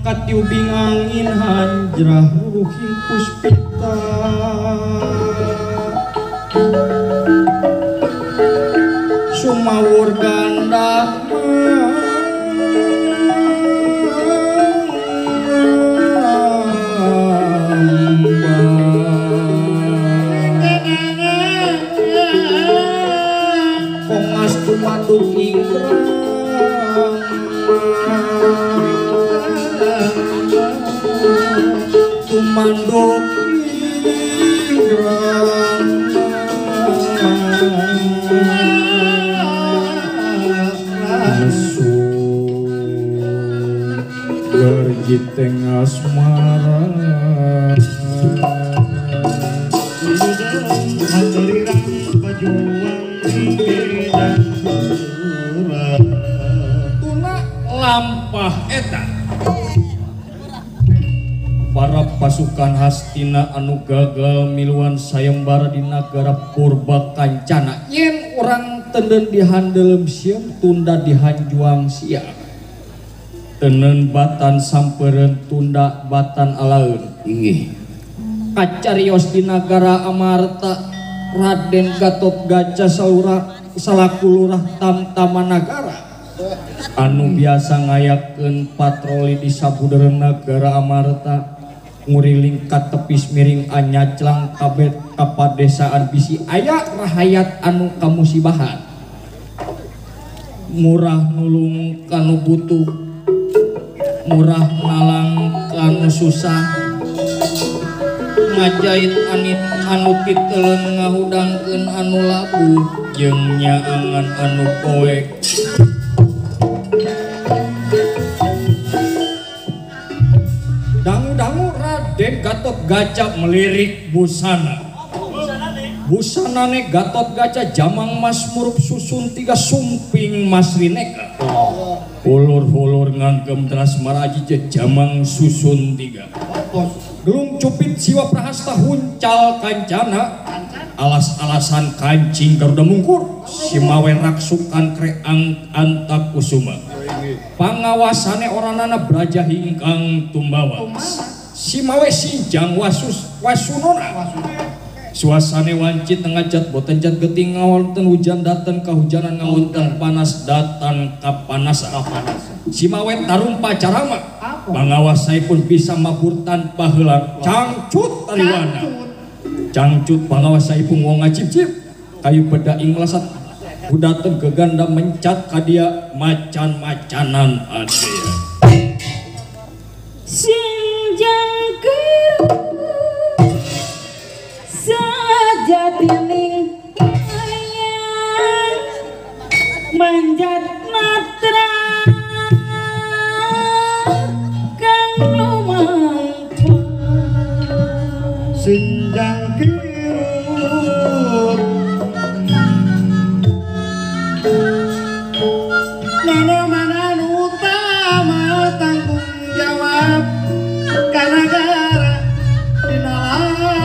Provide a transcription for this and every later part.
Katiubing angin hanjrah ruhing puspita sumawur ganda kongas tumanduk ingkrang tumanduk ingkrang nesu gerjiteng asmara tuna lampah eta para pasukan Hastina anu gagal miluan sayembara di nagara Purba Kancana yen urang tenden dihandelem sieun tunda dihanjuang siang tenen batan sampereun tunda batan alaeun inggih kacarios di nagara Amarta Raden Gatot Kaca saura salaku lurah Tamtamanagara anu biasa ngayakeun patroli di sabudeureun nagara Amarta nguriling ka tepis miring anyaclang kabeh ka padesaan bisi aya rahayat anu kamusibahan murah nulung kanu butuh murah ngalang kanu susah ngajait anit anu titeleun ngahudangkeun anu labuh jeung nyaangan anu poek. Dangu-dangu Raden Gatot Kaca melirik busana. Busanane Gatot Kaca jamang mas murup susun tiga sumping mas rineka. Hulur-hulur ngangkem teras maraji jamang susun tiga. Gelung cupit siwa prahasta huncal kancana. Alas-alasan kancing Garuda mungkur. Simawe raksukan kreang antakusuma. Pangawasane oranana braja hingkang tumbawa. Simawe sinjang wasus wasunona. Suasane wanci tengajat boten jat geting ngawonten hujan datan kahujanan ngawonten panas datan kapanasan. Simawe tarumpa carama. Pangawasaipun bisa mabur tanpa helang cangcut tariwana. Cangcut pangawasaipun wong ngacip-cip kayu beda ing melesat budaten geganda mencat kadia macan-macanan adea. Sinjang sejatining ayang manjat matra kang lumangpa sinjang kirut nana utama tanggung jawab kanagara dinala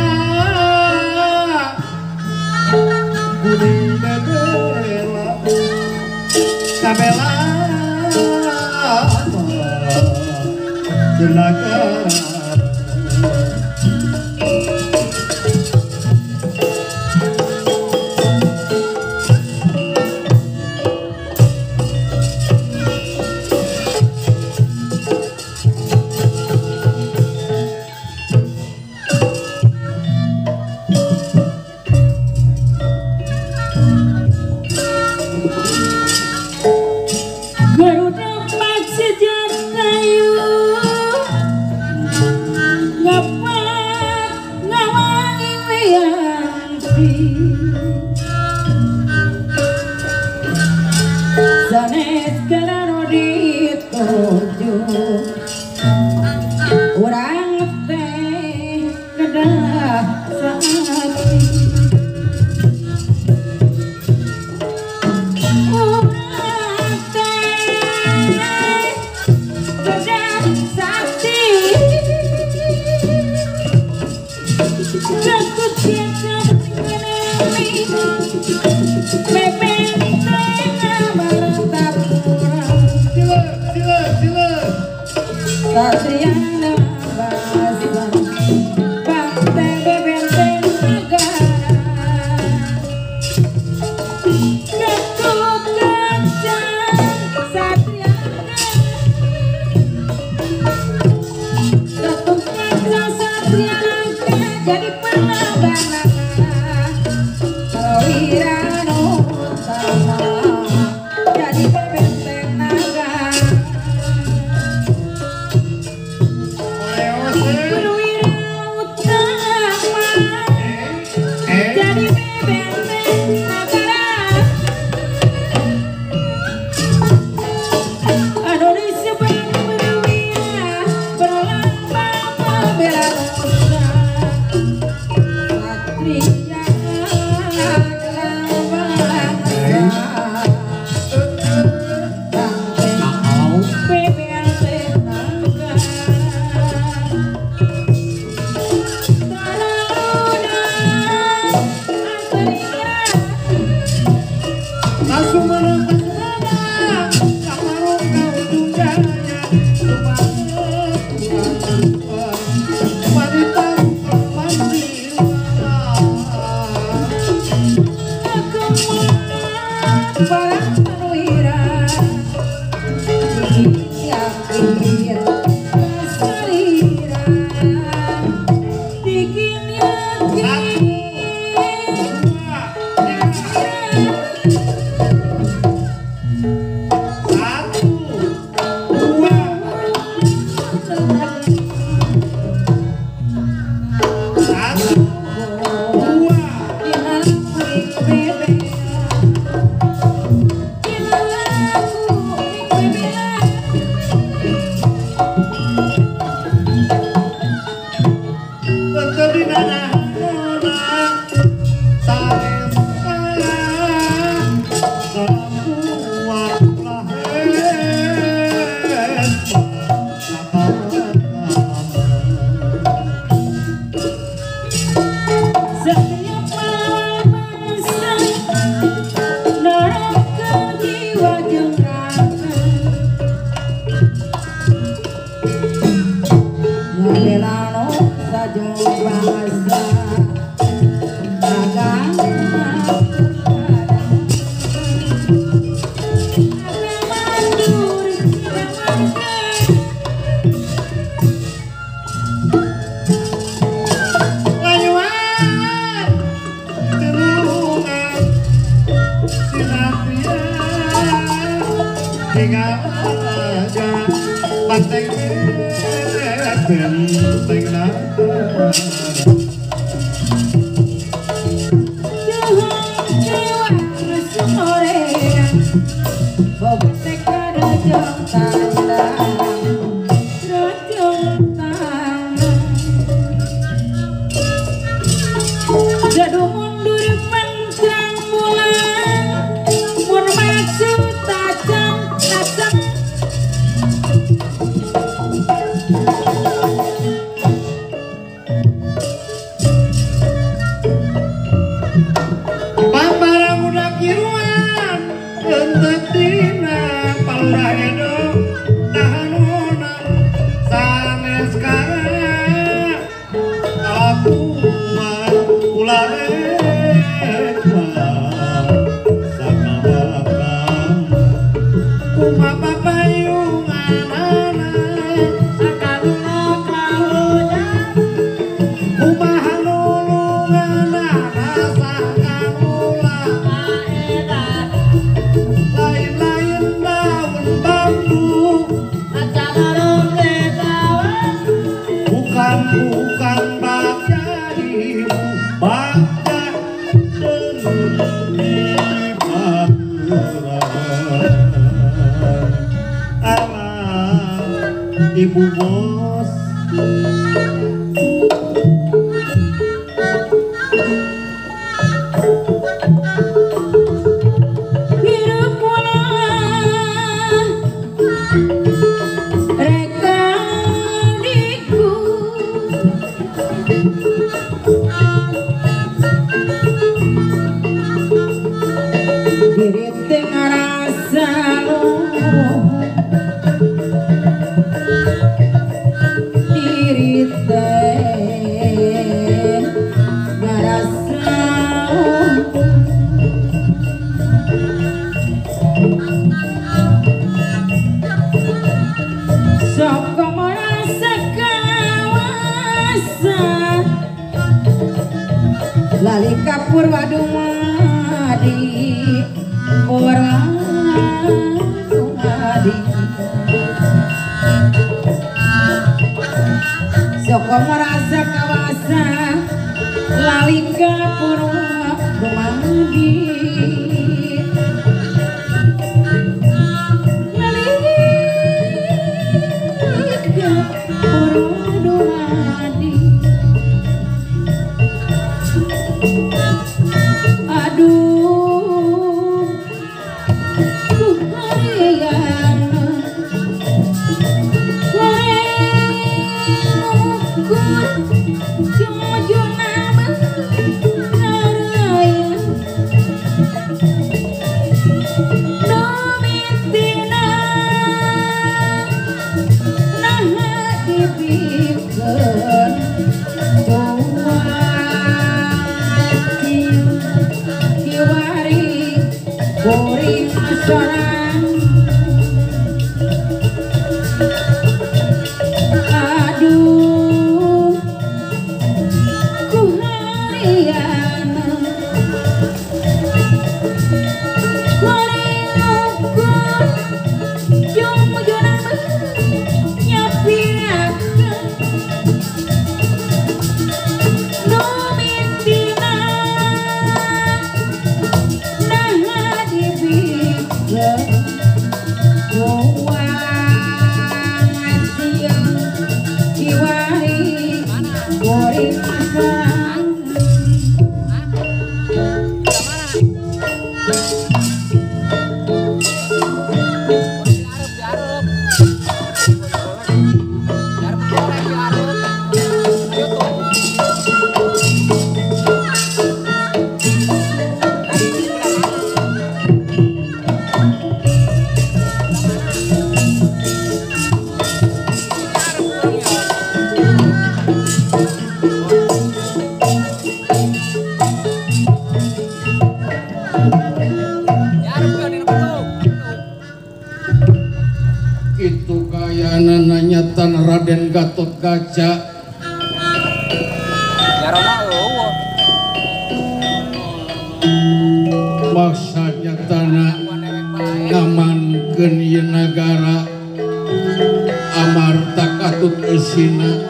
guning bebela kabela jenagara. Urang teh Gedah saat Ibu bos. Lali kapur wadumadi Purwadumadi Soko merasa kawasa lali kapur wadumadi Lali kapur wadumadi. Aduh, kuharian kurengukur jumjuna naraya nomitina naha dipikeun kuring sorang. Aduh, kuharian kuring ukur jumjuna nyapirakeun nomitina Itu kayana nyatan Raden Gatot Kaca. Maksa nyatana ngamankeun ieu nagara amarta katut eusina.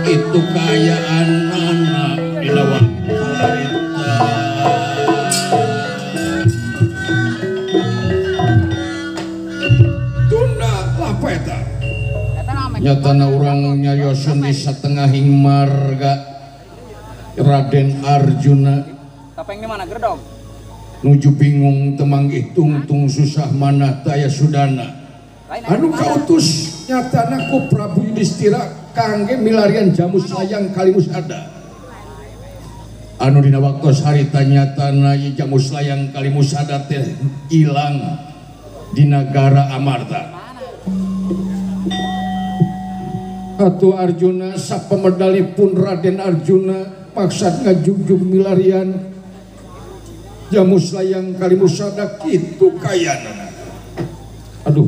Itu kaayaan anak dina waktu harita. Tunda apa eta? Nyatana urang nyarioseun di satengahing marga Raden Arjuna. Tapeng di mana gerdong? Nuju bingung temanggih tungtung susah mana taya sudana. Anu kautus nyatana ku Prabu Yudhistira kangge milarian jamus layang kalimusada. Anu dina waktos harita nyatana ieu jamus layang kalimusada teh ilang di nagara Amarta. Atuh Arjuna sapamedalipun Raden Arjuna maksad ngajugjug milarian jamus layang kalimusada kitu kayanana. Aduh,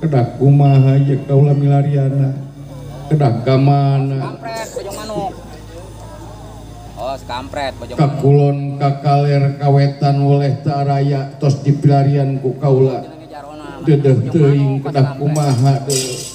kedah kumaha ieu kaula milariana? Kedah ka mana? Kampret bojong manuk. Oh, kampret bojong manuk. Ka kulon ka kaler kawetan woleh taraya tos dipilarian ku kaula. Dedeuh teuing kedah kumaha deui.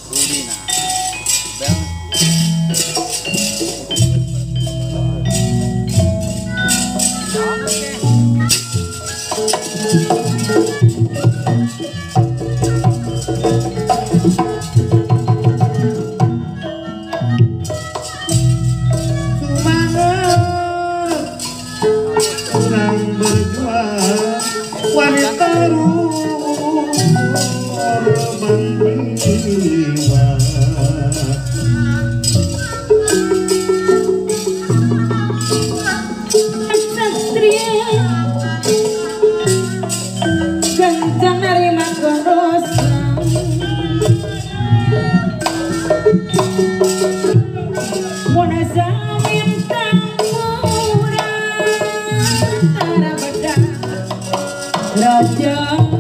Raja.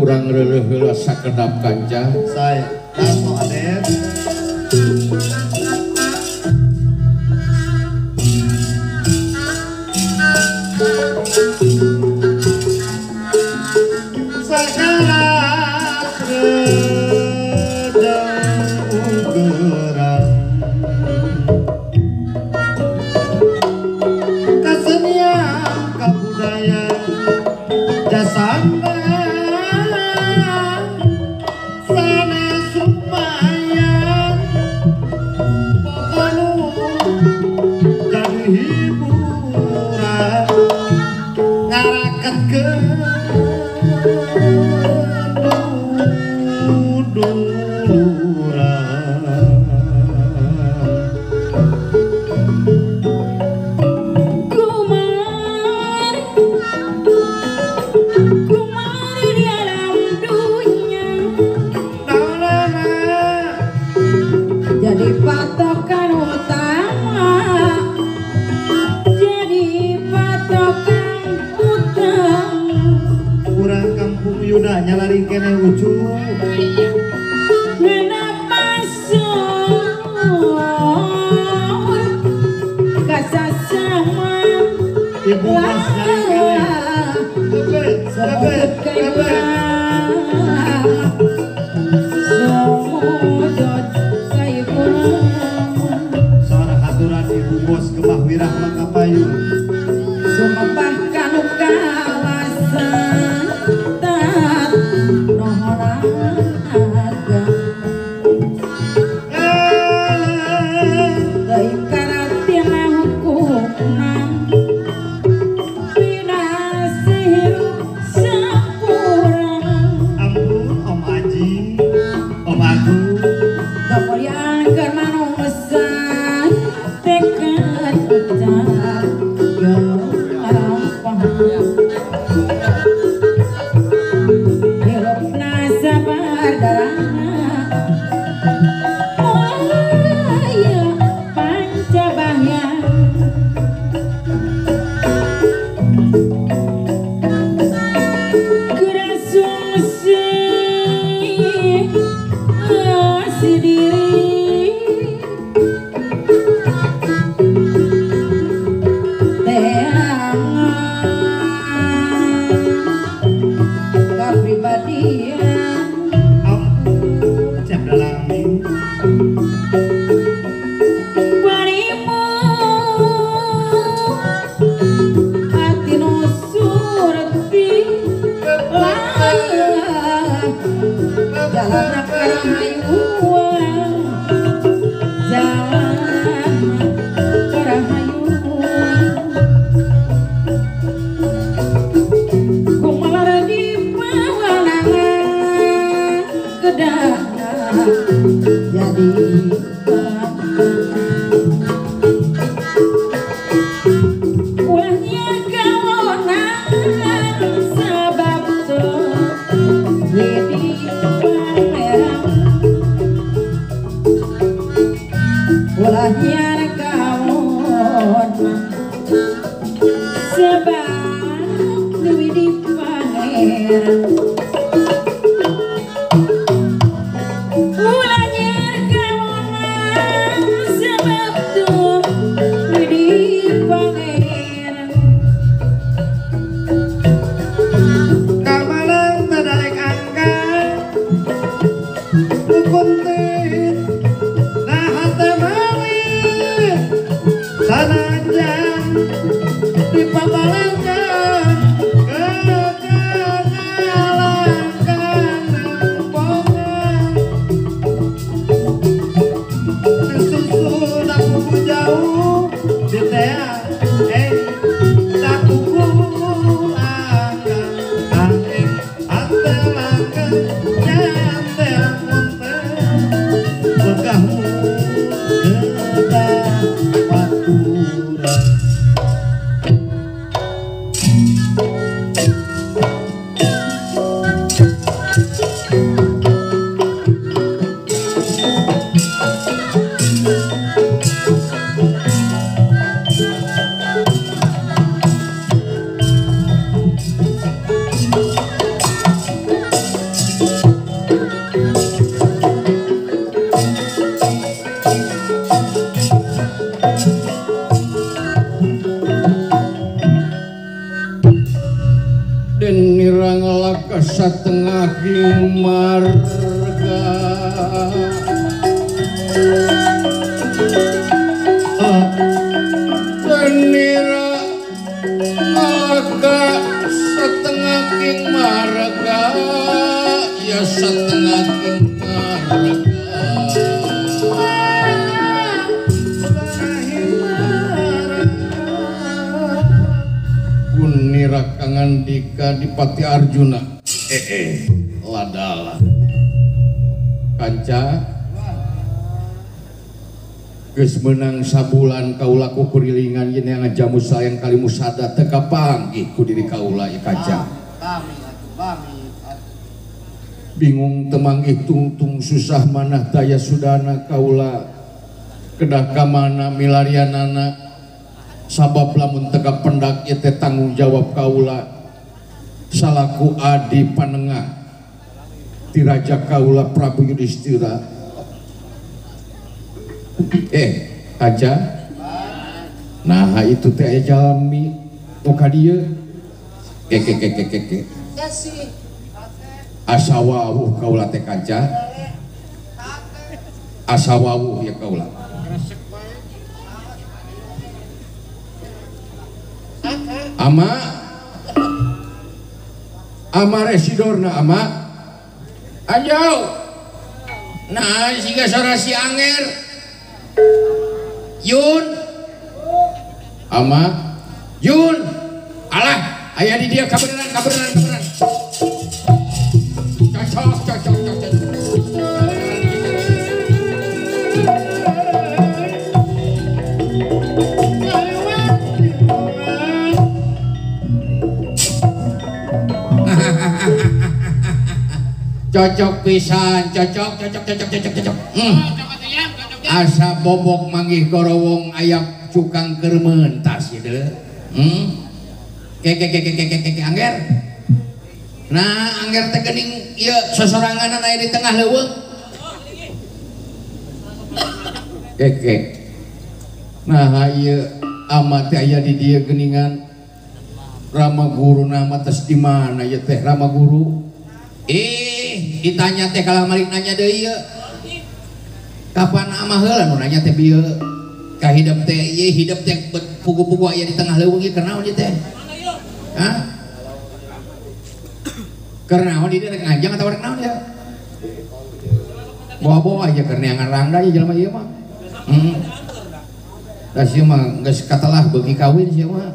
Urang reuleuh heula sakedap kanca. Sae, daso Aden. Sakalas redeng ugeran kesenian kabudayaan jasana sanes lumayan pokonu jadi hiburan ngaraketkeun duluran. Kumar kumar di alam dunia Naonana jadi patokan utama, jadi patokan utama. Urang kampung Yuda nyalaring keneh ucu. Kenapa sur kasasama Ibu bos nyalaring keneh. Lebet, lebet, lebet. Sora haturan ibu bos kemah wirah mangkapayun. Sumepah kanu kawasan tat nohoraga Deui karatina hukumna pinasih hirup sampurna. Ampun Om Aji, Om Agung. Kemuliaan keur manusia tekad ucap hirupna sabar darahna mulaya pancabahya kerasungsi diri teangan kapribadian. Ampun cep dalami. Barimu hati nu surti lah jalan karahayuan, jalan karahayuan. Kumalar di pawalangan kedana jadi ulahnya kawonan sabab teu wedi pangeran. Ulahnya kawonan sebab leuwih di pangeran. Ulahnya kawonan sebab teu leuwih di pangeran. Kamalang tadarek angka ukuntit nah hate malit sanajan dipabalengkeun kekekalan. satengah marga tenira ngalaga setengah king marga ya setengah king marga Kunira kangandika Dipati Arjuna ladala kanca geus meunang sabulan kaula kukurilingan yen yang ngajamu sayang kali musada teu kapanggih ku diri kaula ieu kanca. Bingung temanggih tungtung susah manah daya sudana kaula kedah ka mana milarianana sabab lamun teu kapendak ieu teh tanggung jawab kaula salaku adi panengah ti raja kaula Prabu Yudhistira. Kaca nah itu teh aya jalmi nu ka dieu ke asa wawuh kaula teh kaca asa wawuh ya kaula ama ama residorna ama anjau nah siga sora si Anger Yun ama Yun alah aya di dia kabeneran cocok cocok pisan cocok. Asa bobok manggih gorowong ayam cukang keur mentas ieu deuleu. Ke Angger. Nah, Angger teh geuning ieu sosoranganan aya di tengah leuweung. Ke. Nah, ieu ama teh aya di dieu geuningan. Rama guru nama tes di mana ieu teh Rama guru? Ditanya teh kalah malik nanya deui ieu. Kapan ama heula nu nanya teh bieu ka hidep teh ieu hidep teh pugu-pugu aya di tengah leuweung ieu keur naon ieu teh? Hah? Keur naon ieu rek nganjang atawa rek naon ieu? Bawa-bawa aja keur neangan rangda ieu jelema ieu mah. Da sieu mah geus katelah beuki kawin sieu mah.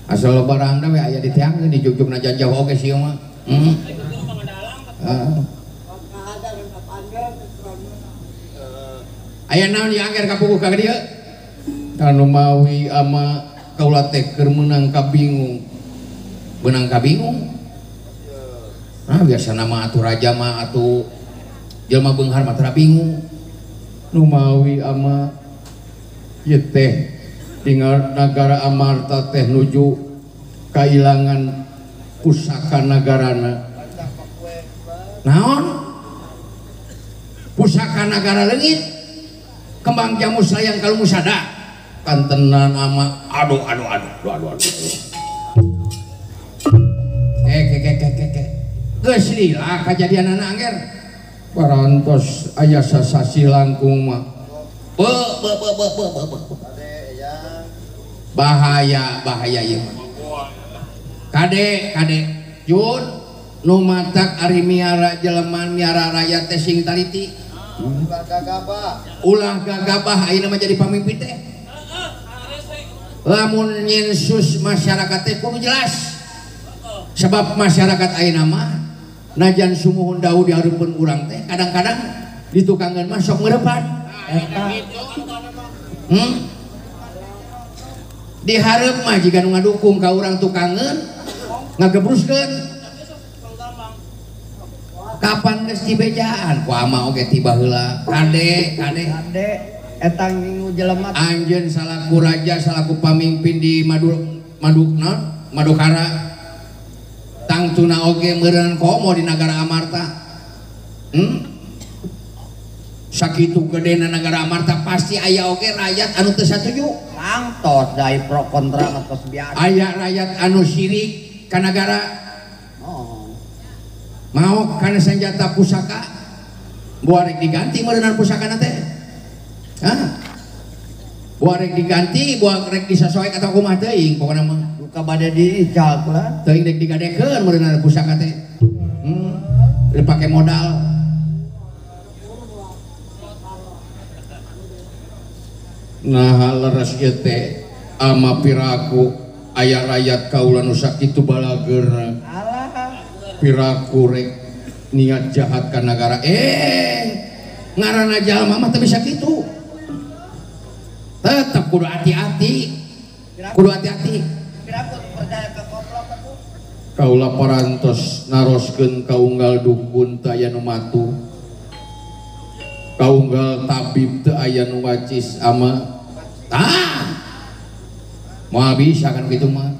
Asal loba rangda we aya di teangeun di jugjugna jauh oge sieu mah. Aya naon ieu Angger kapuguh ka dieu? Anu mawi ama kaula teh keur meunang kabingung. Beunang kabingung? Nah biasana mah atuh raja mah atuh jelema beunghar mah tara bingung. Nu mawi ama ieu teh tinggal nagara Amarta teh nuju kailangan pusaka nagarana. Naon? Pusaka nagara leungit. Kembang jamu sayang kalau musada kantenan ama aduh ke geus lila kajadianana Angger parantos aya sasasi langkung mah be bahaya ieu mah kade Jun nu matak ari miara jelema miara rakyat teh sing taliti. Ulah gagabah ayeuna mah jadi pamimpin teh. Lamun nyensus masyarakat teh kudu jelas. Sebab masyarakat ayeuna mah najan sumuhun daun di hareupeun urang teh kadang-kadang di tukangeun mah sok ngeurepan. Di hareup mah jiga nu ngadukung ka urang tukangeun ngagebruskeun. Kapan geus dibejaan ku ama oge tiba heula kade eta ngingu jelema anjeun salaku raja salaku pamimpin di Madukara tangtuna oge meureun komo di nagara Amarta. Sakitu gedena nagara Amarta pasti aya oge rakyat anu teu satuju tangtos dai pro kontra mah tos biasa aya rakyat anu sirik ka nagara. Mau kana senjata pusaka buah rek diganti meureunana pusakana teh. Hah? Buah rek diganti, buah rek disasoek atau kumaha teuing pokona mah. Duka bade diical kula. Teuing rek digadekeun meureunana pusaka teh. Dipake modal. Nah leres ieu teh ama piraku aya rakyat kaula nu sakitu balageurna. Piraku rek niat jahat ka nagara. Ngaranna jalma mah teu bisa kitu. Tetep kudu hati-hati. Kudu hati-hati. Kaula parantos naroskeun ka unggal dukun teu aya nu matuh. Kaunggal tabib teu aya nu wacis ama. Tah. Moal bisa kan kitu mah.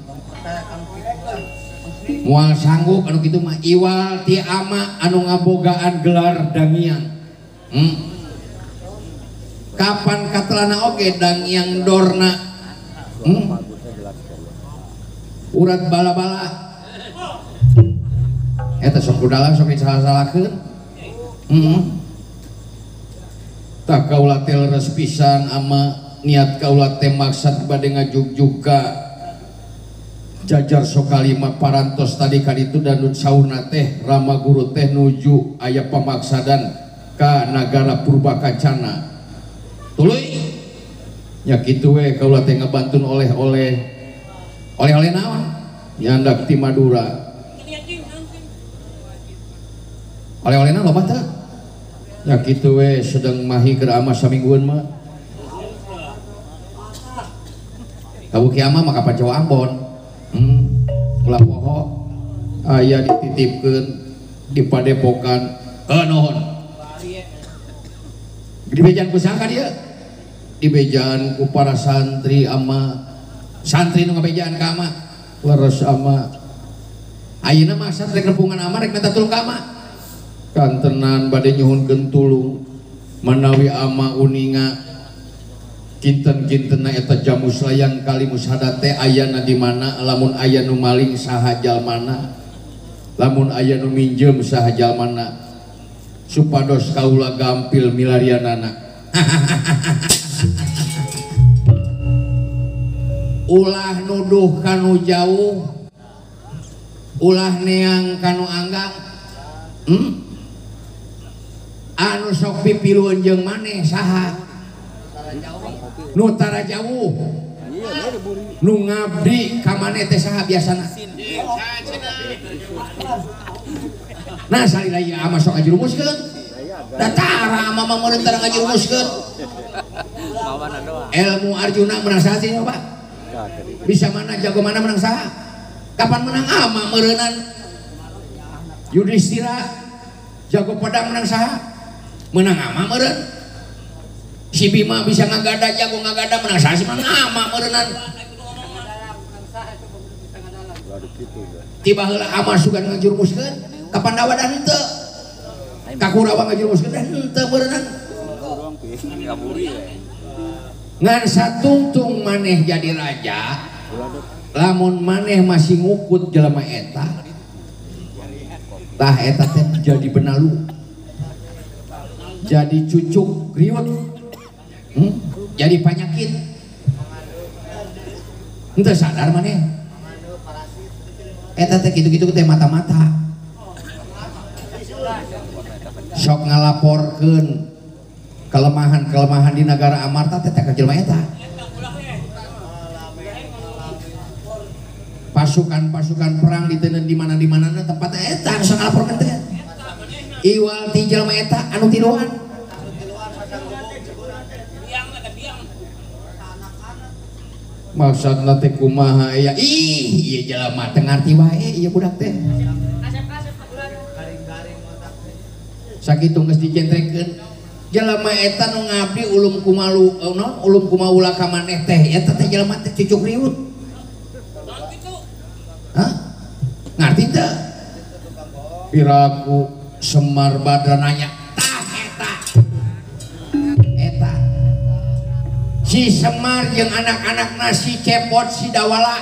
Moal sanggup anu kitu mah iwal ti ama anu ngabogaan gelar dangiang. Kapan katelana oge dangiang dorna. Urat bala-bala. Eta sok dalam sok disalah-salahkeun. Tah kaula teh leres pisan ama niat kaula teh maksad bade ngajugjug ka jajar sokalima parantos tadi kaditu dan saurna teh Rama Guru teh nuju aya pamaksadan ka nagara Purbakancana. Tuluy nya kitu we kaula teh ngabantun oleh-oleh. Oleh-oleh naon? Nyandak ti Madura. Oleh-olehna loba teu? Nya kitu we sedang mahi keur ama saminggueun mah. Kabuki ama mah kapan Jawa Ambon. Ulah poho aya dititipkeun di padepokan. Nuhun. Dibejaan ku saha ka dieu? Dibejaan ku para santri ama santri nu ngabejaan ka ama. Leres ama. Ayeuna mah santri rempungan ama rek minta tulung ka ama. Kantenan bade nyuhunkeun tulung manawi ama uninga kinten-kintenna eta jamus layang kalimus hada teh ayana di mana lamun aya nu maling saha jalmana lamun aya nu minjem saha jalmana supados kaula gampil milarianana. Ulah nuduh kanu jauh, ulah neang kanu anggang. Anu sok pipilueun jeung maneh saha? Nu tara jauh. Nu ngabdi ka maneh teh saha biasana? Nah salila ieu ama sok ngajerumuskeun. Da tara ama mah meureun tara ngajerumuskeun. Ilmu Arjuna menang saha sih Pak? Bisa mana jago mana menang saha? Kapan menang ama meureunan? Yudhistira jago pedang menang saha? Menang ama meureun. Si Bima bisa ngagada jago ngagada menang saha sih menang ama meureunnan. Tiba heula ama sugan ngajurumuskeun ka Pandawa dan henteu. Ka Kurawa ngajurumuskeun dan henteu meureunnan. Ngan satungtung maneh jadi raja, lamun maneh masih ngukut jelema eta, tah eta teh jadi benalu, jadi cucuk riut, jadi panyakit. Henteu sadar maneh. Eta teh kitu-kitu teh mata-mata. Sok ngalaporkeun kelemahan-kelemahan di negara Amarta teh ka jelema eta. Pasukan-pasukan perang diteundeun di mana-di manana tempatna eta anu sok ngalaporkeun teh. Iwal ti jelema eta anu tiluan. Maksudna teh kumaha ya? Ih, ieu jelema teu ngarti wae ieu budak teh. Sakitu geus dijentrekeun. Jelema eta nu ngabdi ulum kumalu naon ulum kumaula ka maneh teh eta teh jelema teh cucuk riut. Hah? Ngarti teu? Piraku Semar Badra nanya, tah eta. Eta. Si Semar jeung anak-anakna si Cepot si Dawala.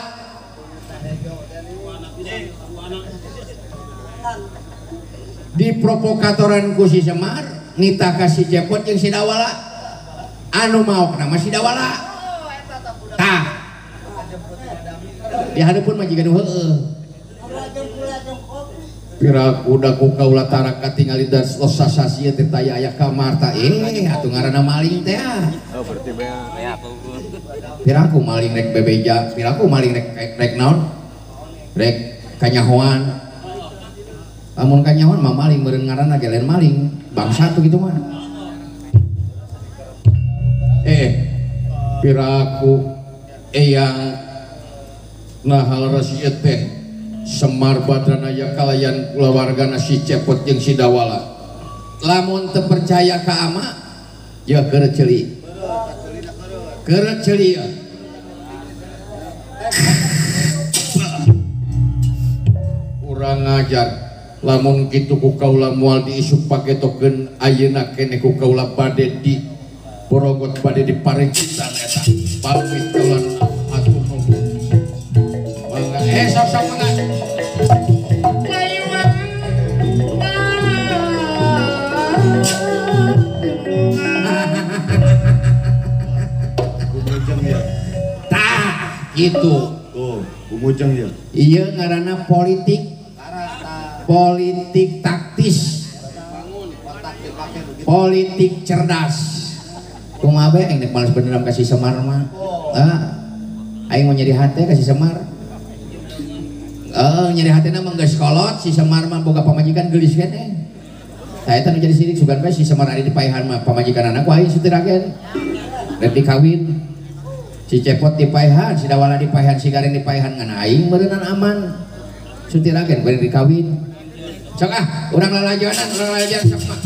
Di provokatoran ku si Semar nitah ka si Cepot jeung si Dawala. Anu maokna mah si Dawala. Tah. Di hareupeun mah jiga nu heueuh. Piraku daku kaula tara katingali das sasasi teh taya aya kamar ta atuh ngaranna maling teh ah. Oh berarti bea. Piraku maling rek bebeja, piraku maling rek rek naon? Rek kanyahoan. Lamun kanyahoan mah maling meureun ngaranna ge lain maling, bangsa tuh gitu mah. Piraku eyang nah hal rasi teh Semar Badranaya kalayan kulawargana si Cepot jeung si Dawala. Lamun teu percaya ka ama ya keur ceuli. Keur ceuli ya. Urang ngajar lamun kitu ku kaula moal diisuk pagetokeun ayeuna keneh ku kaula bade di borogot bade di paringkitan eta. Pamit kaula atur nuhun. Mangga sok-sok mangga. Tah gitu. Tuh, kumujeng ya. Iya ngaranna politik. Politik taktis. Politik cerdas. Kumaha bae aing nek males beneran ka si Semar mah. Aing mau nyeri hate ka si Semar. Nyeri hatena mah geus kolot, si Semar mah boga pamajikan geulis keneh. Tah eta nu jadi sirik sugan bae si Semar ari dipaehan mah pamajikanana ku aing sutiragen. Rek dikawin. Si Cepot dipaehan, si Dawala dipaehan, si Gareng dipaehan ngan aing meureunnan aman. Sutiragen bari dikawin. Sok ah, urang lalajonan, urang lalajonan sok mah.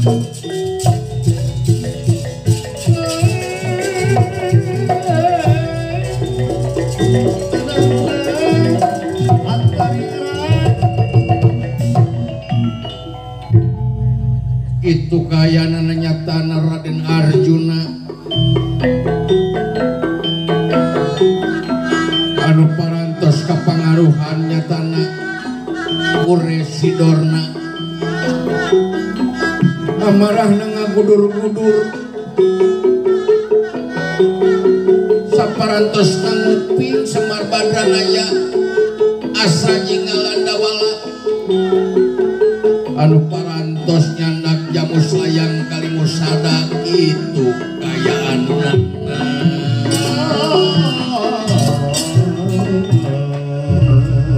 Itu kayanana nyatana Raden Arjuna anu parantos kapangaruhan nyatana Kuresidorna amarahna ngagudur-gudur saparantos nguping Semar Badranaya asa jeung Dawala anu parantos nyandak jamus layang kalimusada itu kayaanna.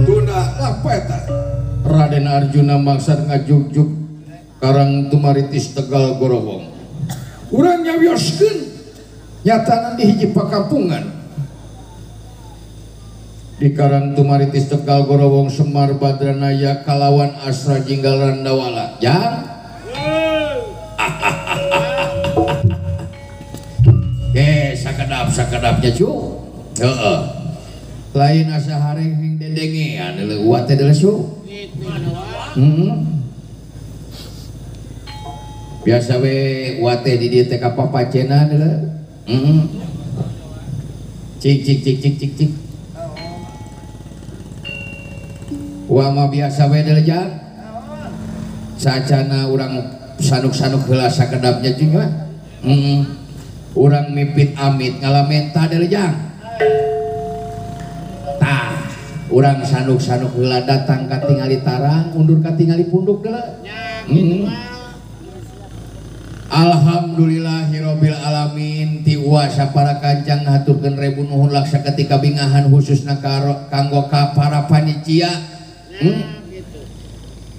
Tunda apa eta? Raden Arjuna maksad ngajugjug Karang Tumaritis Tegal Gorowong. Urang nyawioskeun nyatana di hiji pakampungan. Di Karang Tumaritis Tegal Gorowong Semar Badranaya kalawan Asra Jinggal Randawala. Jang. Sakedap-sakedapnya cu. Heeh. Lain asa hareng dedengean leuwat teh deuleu. Biasa we wate di dieu teh ka papacena deuleu. Cik cik cik cik cik cik. Wa mah biasa we deuleu jang. Sacana urang sanuk-sanuk heula sakedapnya jeung mah. Urang mipit amit ngalamenta deuleu jang. Tah, urang sanuk-sanuk heula datang katingali tarang, undur katingali punduk deuleu. Alhamdulillahirabbil alamin ti uasa para kancang ngahaturkeun rebu nuhun laksa ketika bingahan khususna kanggo ka para panitia.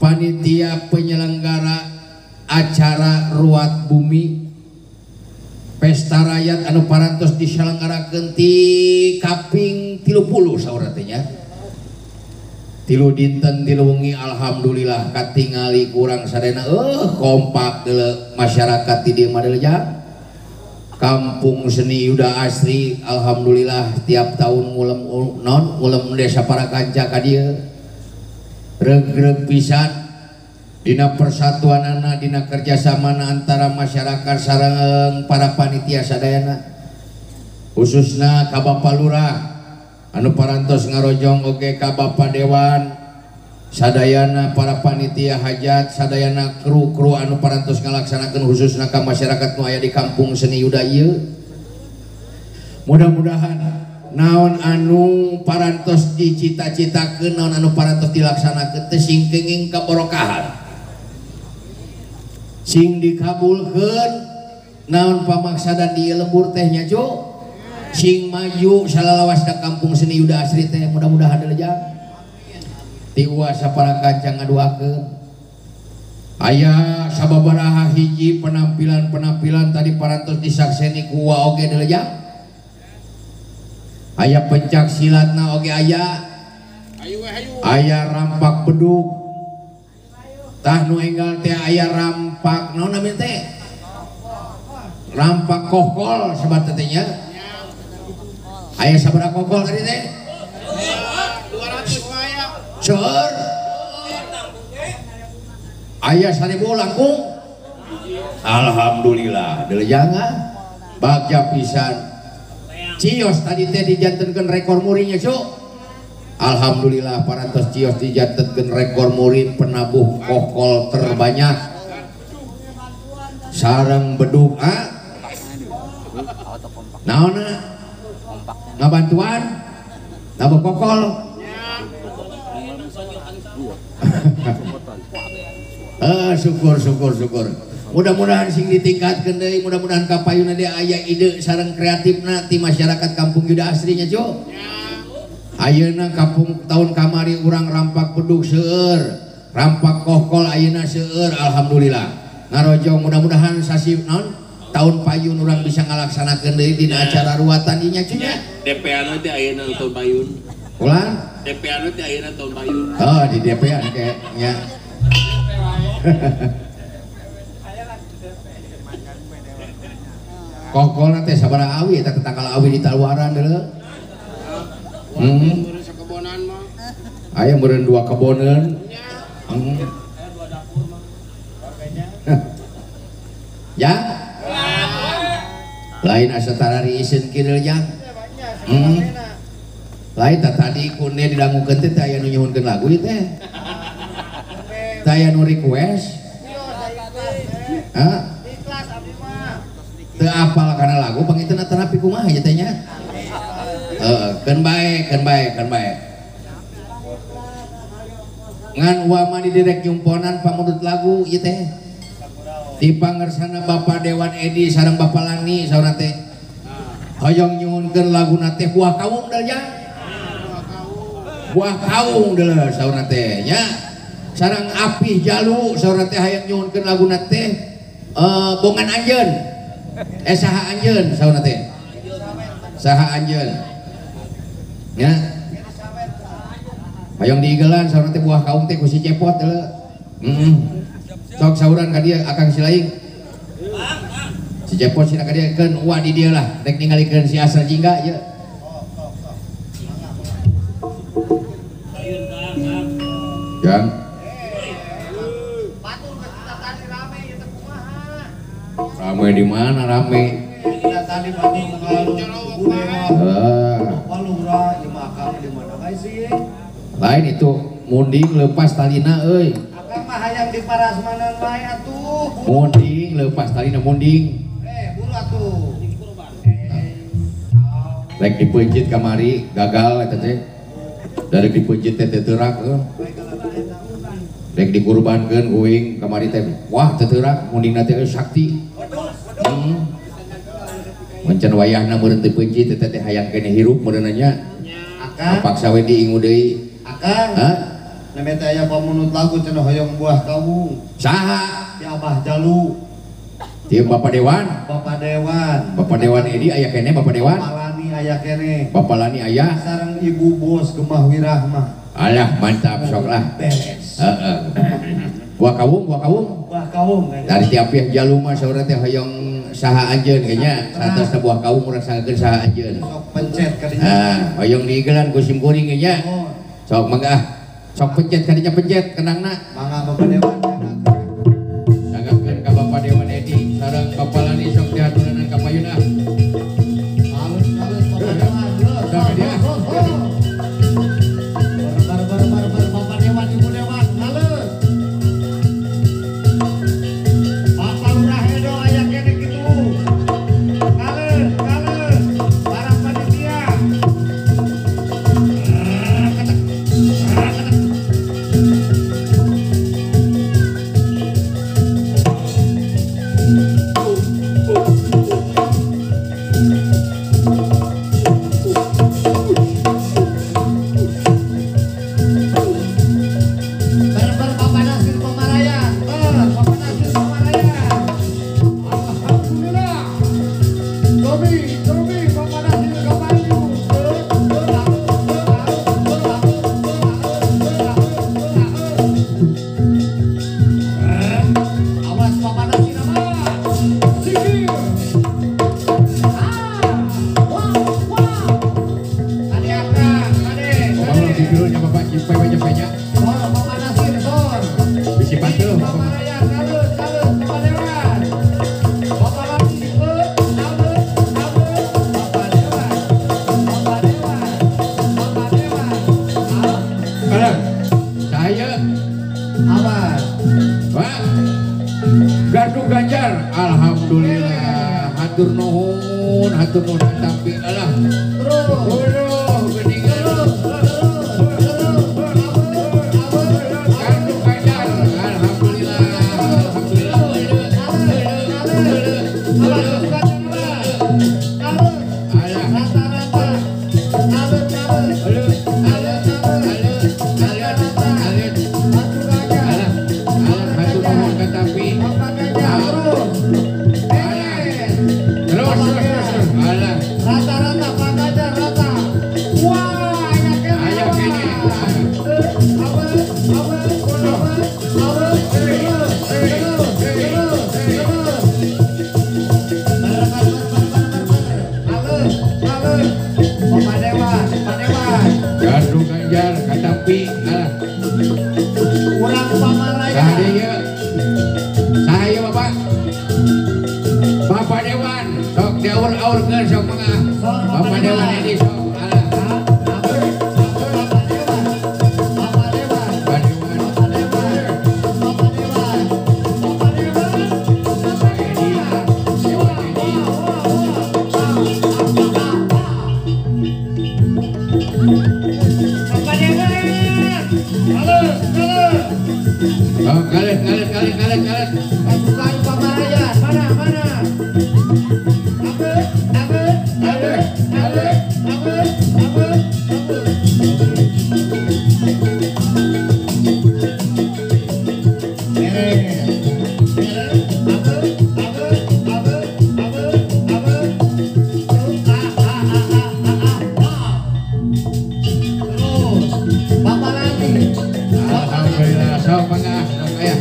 Panitia penyelenggara acara Ruat Bumi Pesta Rakyat anu parantos diselenggarakeun ti kaping 30 saur teh nya. Tilu dinten tilu wengi alhamdulillah katingali kurang sadayana kompak deuleu masyarakat di dieu mah deuleu jang. Kampung Seni Yuda Asri alhamdulillah tiap tahun ngulem non ngulem desa para kanca ka dieu. Regreg pisan dina persatuanana dina kerjasamana antara masyarakat sareng para panitia sadayana khususna ka Bapak Lurah anu parantos ngarojong oge ka Bapak Dewan Sadayana para panitia hajat, sadayana kru-kru anu parantos ngalaksanakeun khususna ka masyarakat nu aya di kampung Seni Yuda ieu. Mudah-mudahan naon anu parantos dicita-citakeun, naon anu parantos dilaksanakeun teh sing kenging kaborokahan. Sing dikabulkeun naon pamaksadan di lembur teh nya cu. Sing maju salalawasna kampung Seni Yuda Asri teh mudah-mudahan dilejang. Tiwa sapara kancang ngaduakeun. Aya sababaraha hiji penampilan-penampilan tadi parantos disakseni ku wa oge dilejang. Aya pencak silatna oge aya. Aya rampak bedug. Tah nu enggal teh aya rampak naon namina teh? Rampak kokol sebat teh nya. Aya sabaraha kokol tadi teh? 200 aya. Seur. Aya 1000 langkung. Alhamdulillah, dilejang bagja pisan. Cios tadi teh dijantenkeun rekor murinya, Cuk. Alhamdulillah parantos cios dijantenkeun rekor muri penabuh kokol terbanyak. Sareng bedug ah. Naonna? Ngabantuan? Nabuh kokol. Syukur syukur syukur. Mudah-mudahan sing ditingkatkeun deui, mudah-mudahan kapayuna deui aya ide sareng kreatifna ti masyarakat kampung Yuda Asri nya, Cuk. Ayeuna kampung tahun kamari urang rampak bedug seueur, rampak kokol ayeuna seueur, alhamdulillah. Ngarojong mudah-mudahan sasi naon tahun payun urang bisa ngalaksanakeun deui dina acara ruatan ieu nya, Cuk nya. DP-an teh ayeuna tahun payun. Ulang? DP-an teh ayeuna tahun payun. Oh, di DP-an kayaknya. Kokol teh sabaraha awi eta tetanggal awi di taluaran deuleu. Aya meureun dua keboneun. Ya? Lain asa tarari iseun kieu jang. Lain tah tadi kune didangukeun teh aya nu nyuhunkeun lagu ieu teh. Teh aya nu request. Hah? Teu apal kana lagu pangituna terapi kumaha ieu teh nya. Heeh, keun bae, keun bae, keun bae. Ngan uama di direk nyumponan pamundut lagu ieu teh. Di pangersana Bapak Dewan Edi sareng Bapak Lani saurna teh. Hoyong nyuhunkeun laguna teh buah kawung deul nya. Buah kawung deul saurna teh nya. Sareng Apih Jalu saurna teh hayang nyuhunkeun laguna teh bongan anjeun. Saha anjeun saurna teh. Saha anjeun. Nya. Hayang diigelan saurna teh buah kaung teh ku si Cepot deuleu. Heeh. Sok sauran ka dieu Akang Silaing. Si Cepot sina ka dieu keun uwa di dieu lah rek ningalikeun si Asra Jingga ieu. Jang. Rame di mana rame? Lain itu munding lepas talina euy. Akang mah hayang di parasmanan wae atuh. Munding lepas talina munding. Buru atuh. Rek dipeuncit kamari gagal eta teh. Dari dipeuncit teh teu teurak euy. Rek dikurbankeun kuing kamari teh. Wah teu teurak mundingna teh sakti. Mencan wayahna meureun teu peuncit teh teh hayang keneh hirup meureunna nya. Akang paksa we diingu deui. Akang. Hah? Name teh aya pamunut lagu cenah hoyong buah kawung. Saha? Ti Abah Jalu. Ti Bapak Dewan. Bapak Dewan. Bapak Dewan Edi aya keneh Bapak Dewan. Bapak Lani aya keneh. Bapak Lani aya. Sareng Ibu Bos Gemah Wirahmah. Alah mantap sok lah. Beres. Heeh. Buah kawung, buah kawung. Buah kawung. Dari tiap pihak Jalu mah saurna teh hoyong saha anjeun kayaknya. Saatosna buah kawung urang sangkeun saha anjeun. Sok pencet ka dinya. Ah, hoyong diigelan ku sim kuring kayaknya. Sok mangga ah. Sok pencet ka dinya pencet kenangna. Mangga Bapak Dewan. Sanggakeun ka Bapak Dewan Edi sareng Bapak Lani sok dihaturanan ka payun ah. Halus-halus Bapak Dewan. Sok ka dia. Bar bar bar bar Bapak Dewan Ibu Dewan. Saya Aman. Pak Gardu Ganjar, alhamdulillah. Hatur nuhun tapi alah. Terus geuningan. Gardu Ganjar, alhamdulillah. Alhamdulillah. Rata-rata Pak Ganjar rata. Wah, ayo kene. Gardu Ganjar katapi alah. Urang Pamaraya. Saya Bapak. Bapak Dewan sok diaur-aurkeun sok mangga. Bapak Dewan ini sok alah. Bapak Dewan. Bapak Dewan. Halo, halo. Oh, kalian. Pasukan Pamaraya, mana? Abe. Terus, Bapak Lani. Alhamdulillah, sok mangga, sok aya.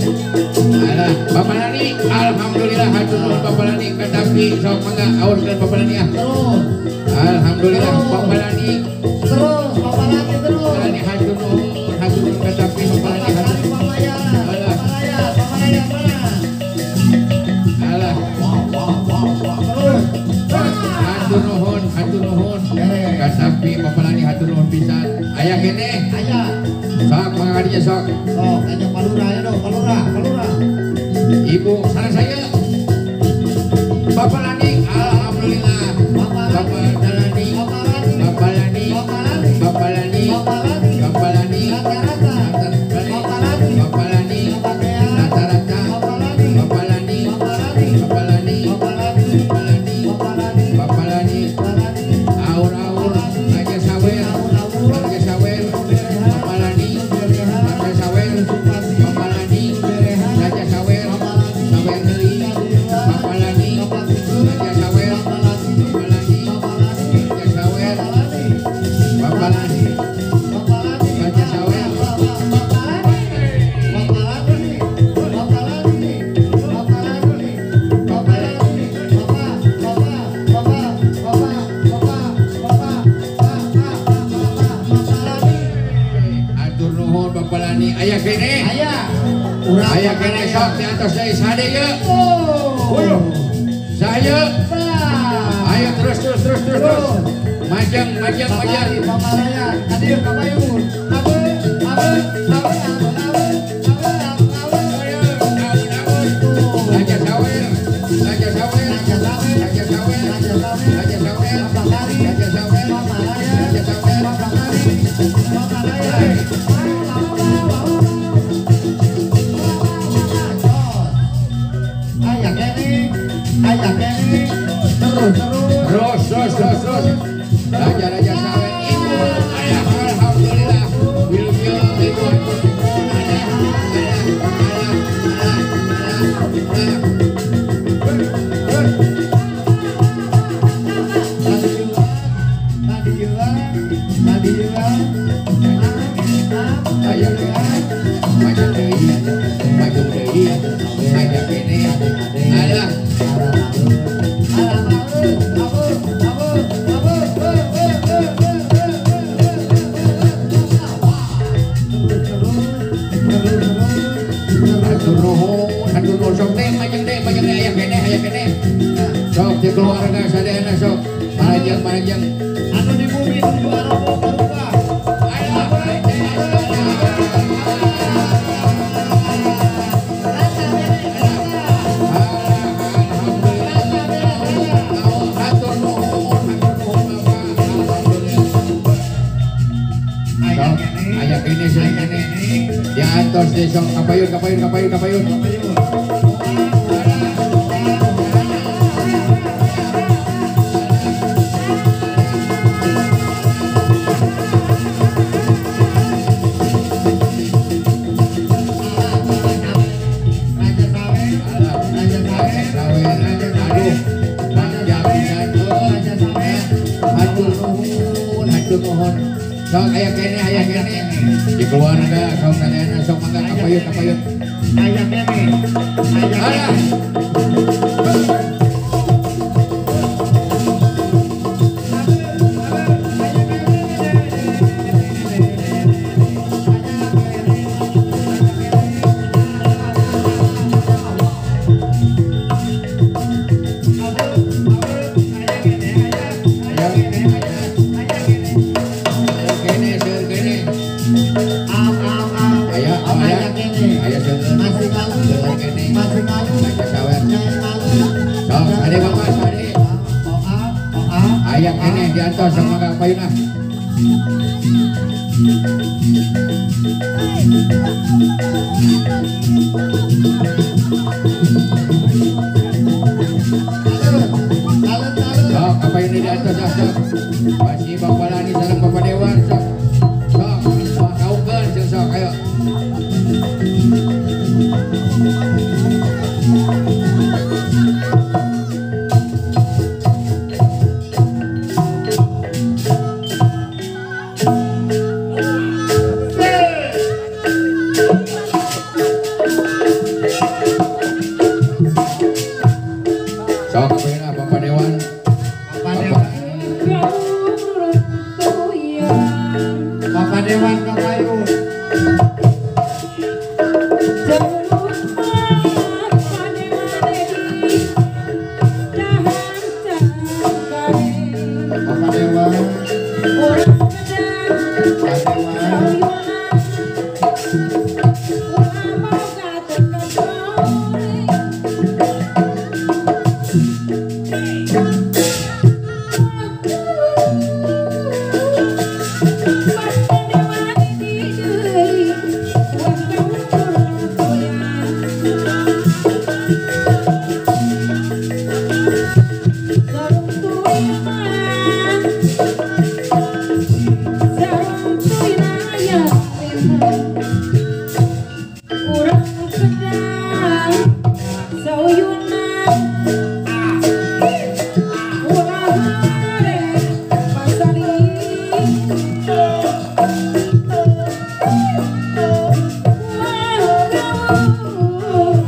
Alah, Bapak Lani, alhamdulillah hatur nuhun Bapak Lani katapi sok mangga aurkeun Bapak Lani ah. Terus. Alhamdulillah Bapak Lani. Terus, Bapak Lani terus. Bapak Lani hatur nuhun katapi Bapak Lani hatur. Pamaraya, mana? Alah. Terus. Hatur nuhun. Katapi Bapak Lani hatur nuhun pisan. Aya keneh. Aya. Sok mangga dieu sok. Sok, aya Palura aya dong, Palura. Ibu salah saya. Bapak Lani, alhamdulillah. Bapak Lani, Bapak Lani, Bapak Lani, Bapak Lani, Bapak Lani, rata-rata, Bapak Lani, Bapak Lani, Bapak Lani, Bapak Lani, aur-aur, Raja Sawer, Raja Sawer, Bapak Lani, Raja Sawer, Bapak Lani, Raja Sawer, Sawer deui, Bapak Lani, Raja Sawer, Bapak Lani, Raja Sawer, Bapak Lani, Raja Sawer, Atur nuhun Bapak Lani, aya keneh. Aya keneh sok di atas deui sade ieu. Saya. Ayo terus. Majang. Pamaraya, hadir Kabayun. Abe. Raja Sawer, Raja Sawer, Raja Sawer, Raja Sawer, Raja Sawer, Raja Sawer, Pamaraya. Ayah kene, terus. Raja Sawer ibu, ayah alhamdulillah. Wilujeng ibu. Ayah kene, maju deui, ayah kene, alah. Hatur nuhun. nuhun, hatur nuhun sok teh majeng teh aya keneh. Sok di keluarga sadayana sok. Marajeng. Anu di bumi nuju arobo barukah. Aya kene sing kene. Ya antos deh sok kapayun. Sok aya kene di keluarga sok sadayana sok mangga kapayun. Aya kene. Alah. Aya kene diantos sama Kang Payun ah. Sok Kapayun diantos ah sok. Pasti Bapak Lani sareng Bapak Dewan sok. Sok, sok kaukeun jeung sok ayo. Sok kapayun Bapak Dewan. Bapak Dewan kapayun. Bapak Dewan. Bapak Dewan.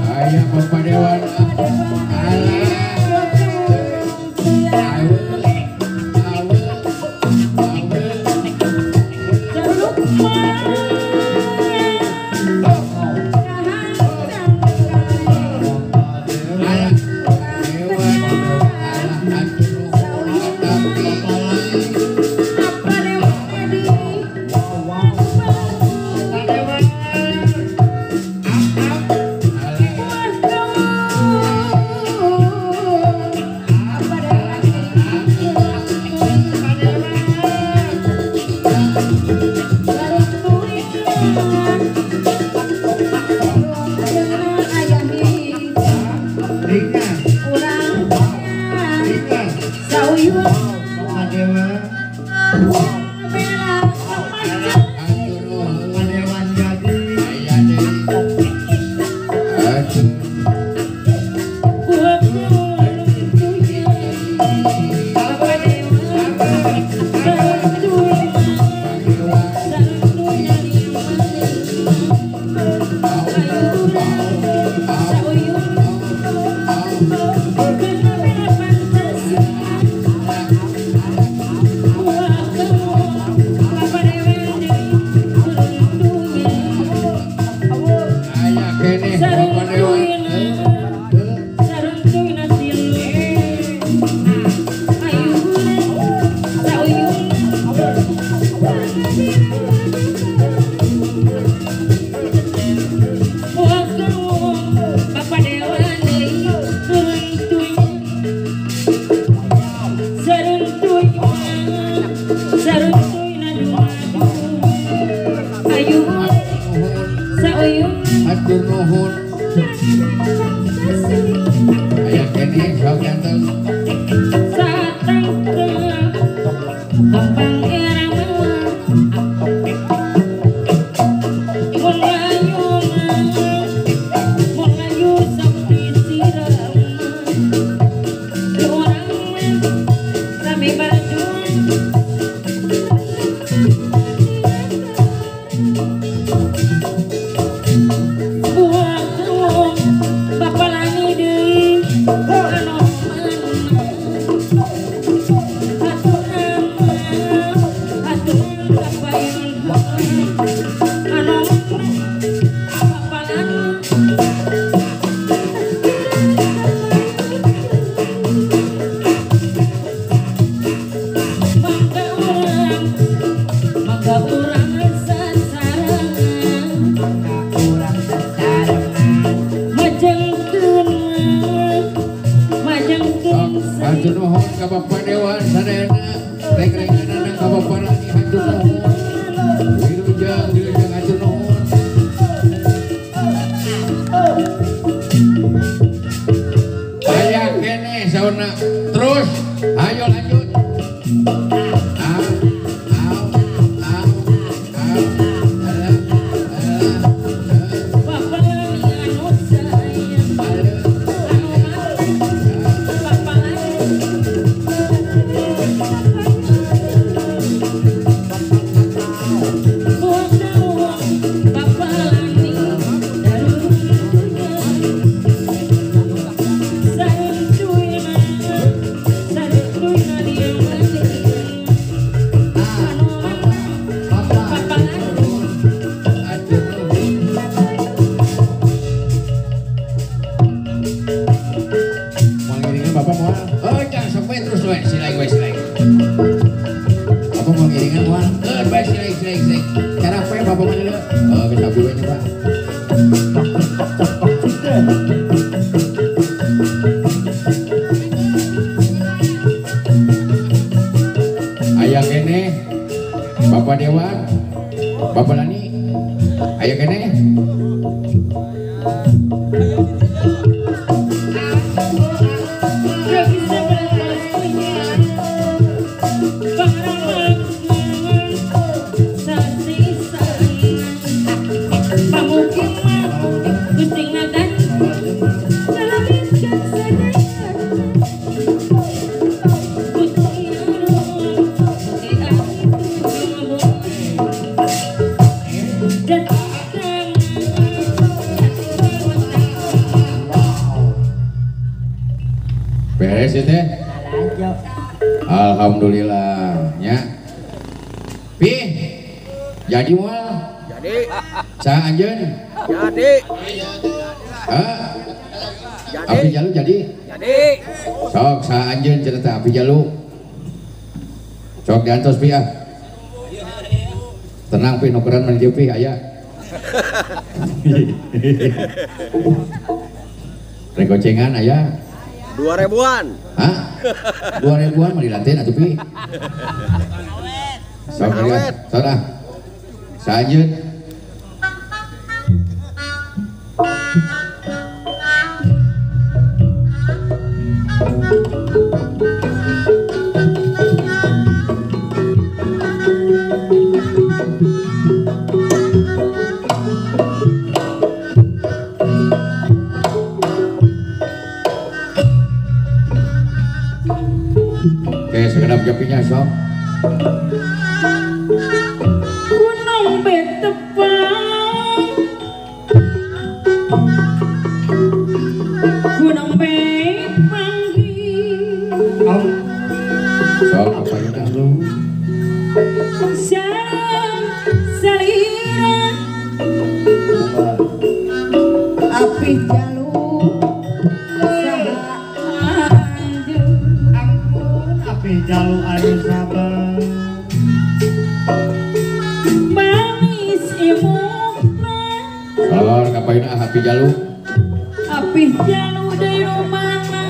Aya Bapak Dewan. Aya kene Bapak Dewan. Aya keneh sok janten. Hatur nuhun ka Bapak Dewan sadayana, reng-renganana ka Bapak Lani hatur nuhun. Wilujeng wilujeng hatur nuhun. Aya keneh saurna terus ayo lanjut. Au au au au. Aya keneh Bapak Dewan, Bapak Lani, aya keneh. Beres ya teh? Alhamdulillah nya. Pi, jadi moal? Jadi. Saha anjeun? Jadi. Hah? Abdi Jalu jadi? Jadi. Sok saha anjeun cenah teh Abdi Jalu. Sok diantos pi ah. Tenang pi nukeran mah dieu pi aya. Regocengan aya. 2000-an. Hah? 2000-an mah dilantin atuh pi. Sok ya, sok ah. Saanjeun. Oke, segenap japinya sok. Gunung betepang, gunung bepanggi. Sok apa ya? Sarang salira api jalu saha anjeun. Ampun api jalu anu sabar. Manis imukna. Sabar ngapain ah api jalu? Api jalu dari rumana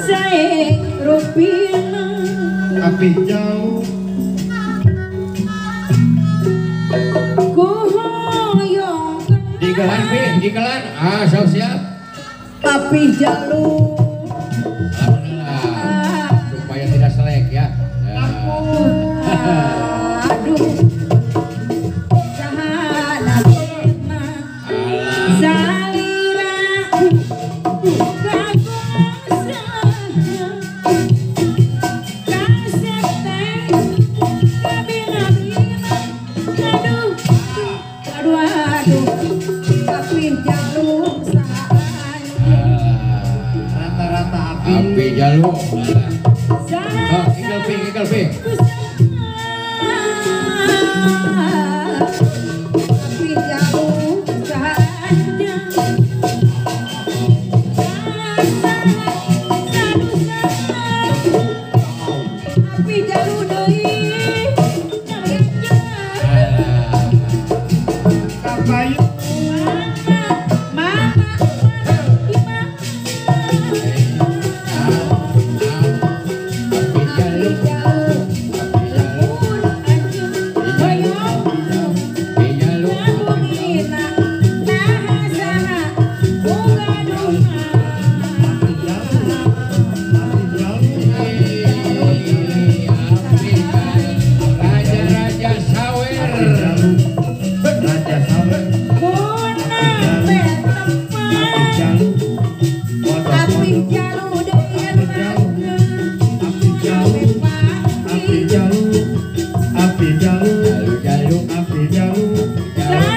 sae rupina. Api jauh kuhoyong diga Ikelan Pi, ikelan. Ah, sok siap. Tapi jalur. Alhamdulillah. Supaya tidak selek ya. Aduh. Sahana salira api jalur. Oh, ikel pi, ikel pi.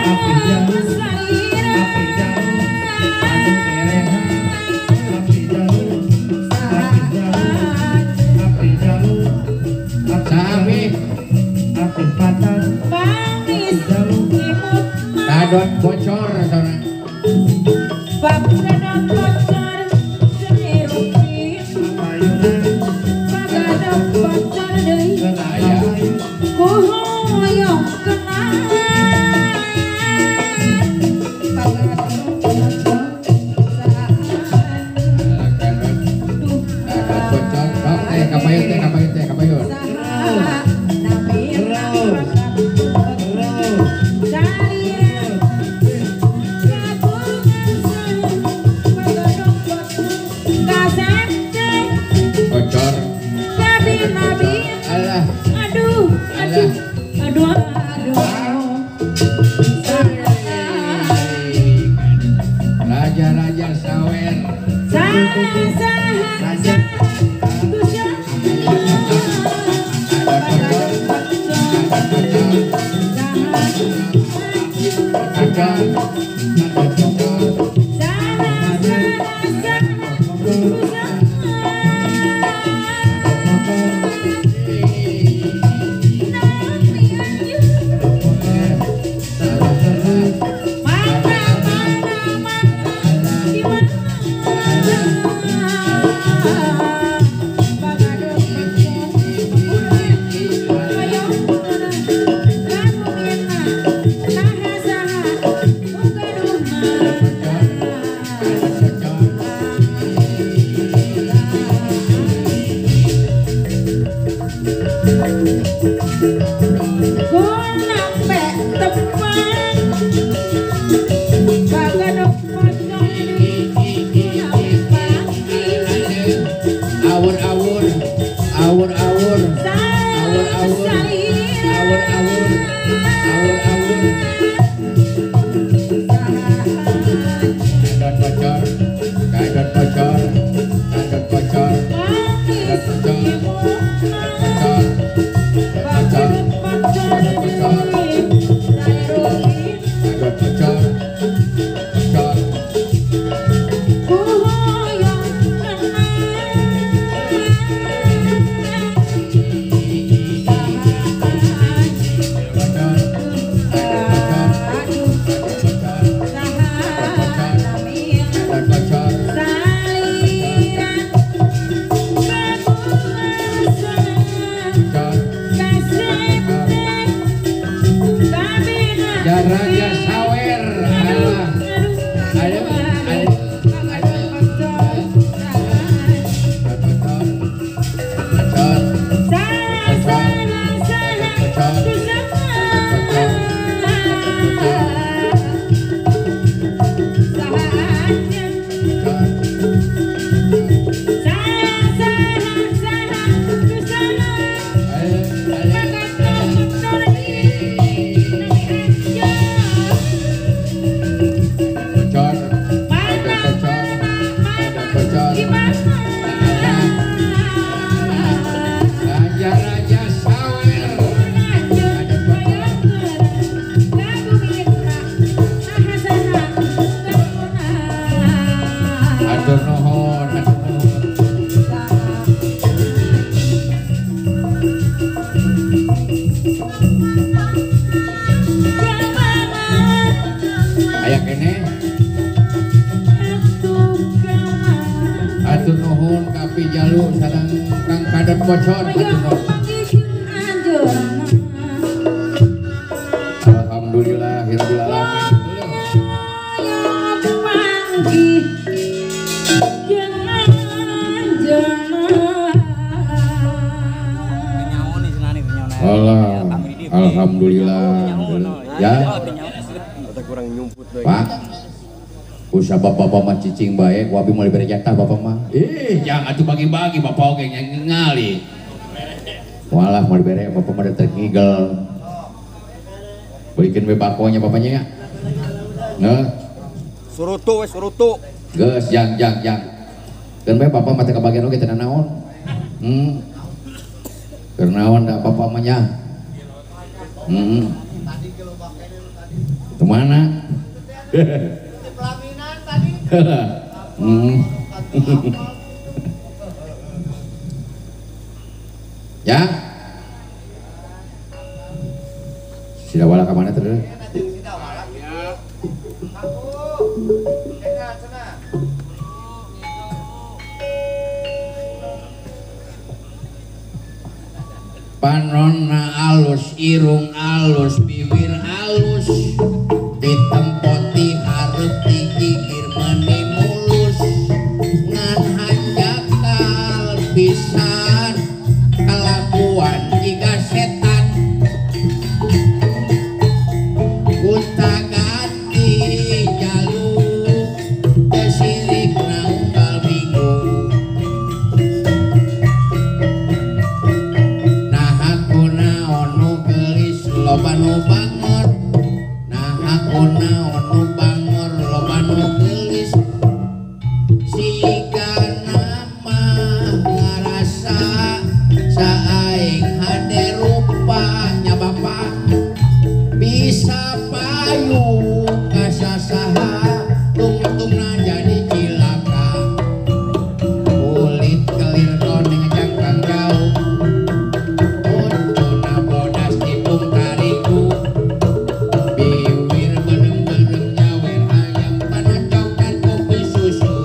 Api jalur saja. Api jalur deui. Kadot bocor sana. Kadot bocor serupi. Kadot bocor deui. Kuhoyong kenal. Kadot bocor. Sok teh kapayun teh kapayun teh kapayun. Aduh, aduh, aduh, aduh. Raja-raja sawer. Awur-awur, awur-awur, awur-awur, awur-awur, awur-awur. Kadot bocor, kadot bocor, kadot bocor, kadot bocor, bocor, bocor, bocor, kadot bocor, bocor. Bocor. Bagaimana? Raja-raja sawer. Atur nuhun, atur nuhun. Aya keneh. Atur nuhun ka Jalu sareng Kang Kadot Bocor. Atur nuhun. Alhamdulillahirabbil alamin. Allah, alhamdulillah ya. Pak, usah bapak mah cicing bae, ku abi moal dibere jatah bapak mah. Ih, jangan atuh bagi-bagi bapak oge ngali. Walah moal dibere bapak mah teu ngigel. Belikin we bakonya bapaknya ya. Nah. Surutu we surutu. Geus jang jang jang. Keun bae bapak mah teu kabagian oge teu naon. Keur naon da bapak mah nya. Kemana? Pelaminan tadi. Ya. Sidawala ke mana terus? Panonna alus, irung alus, bibir alus, ditempoti hareup digigir meuni mulus, ngan hanjakal pisan kalakuan jiga setan, gonta-ganti jaluk teu sirikna unggal minggu. Loba nu bangor, nah aku naon nu bangor, loba nu geulis. Sigana mah ngarasa saing hade rupanya bapak bisa payu ka sasaha tungtungna jadi cilaka. Kulit kelir koneng jangkang jauh, uncuna bodas tipung tarigu, bibir berem-berem nyawer ayam panocokan kopi susu.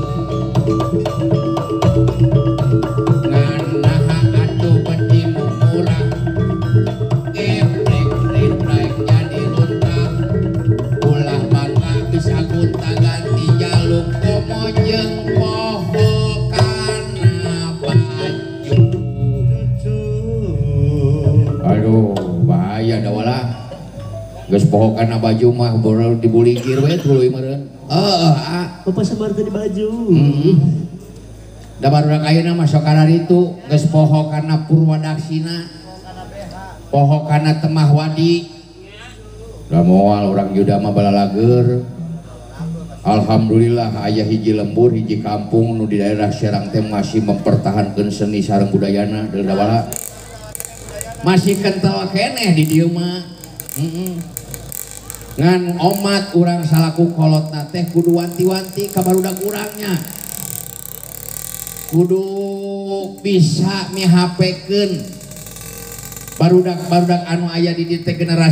Ngan naha atuh beti murah, geblek rinrek jadi runtah, ulah bangga bisa gonta-ganti jaluk komo jeung poho kana baju. Aduh, bahaya dah wala. Geus poho kana baju mah baru dibuligir we tuluy meureun. Heeh, ah. Bapak sabar tadi baju. Da barudak ayeuna mah sok kararitu geus poho kana Purwadaksina. Poho kana Temah Wadi. Da moal urang Yuda mah balalager. Alhamdulillah aya hiji lembur hiji kampung nu di daerah Serang teh masih mempertahankan seni sareng budayana deul da wala. Masih kental keneh di dieu mah. Ngan omat urang salaku kolotna teh kudu wanti-wanti ka barudak urangnya. Kudu bisa mihapekeun barudak-barudak anu aya di dieu teh generasi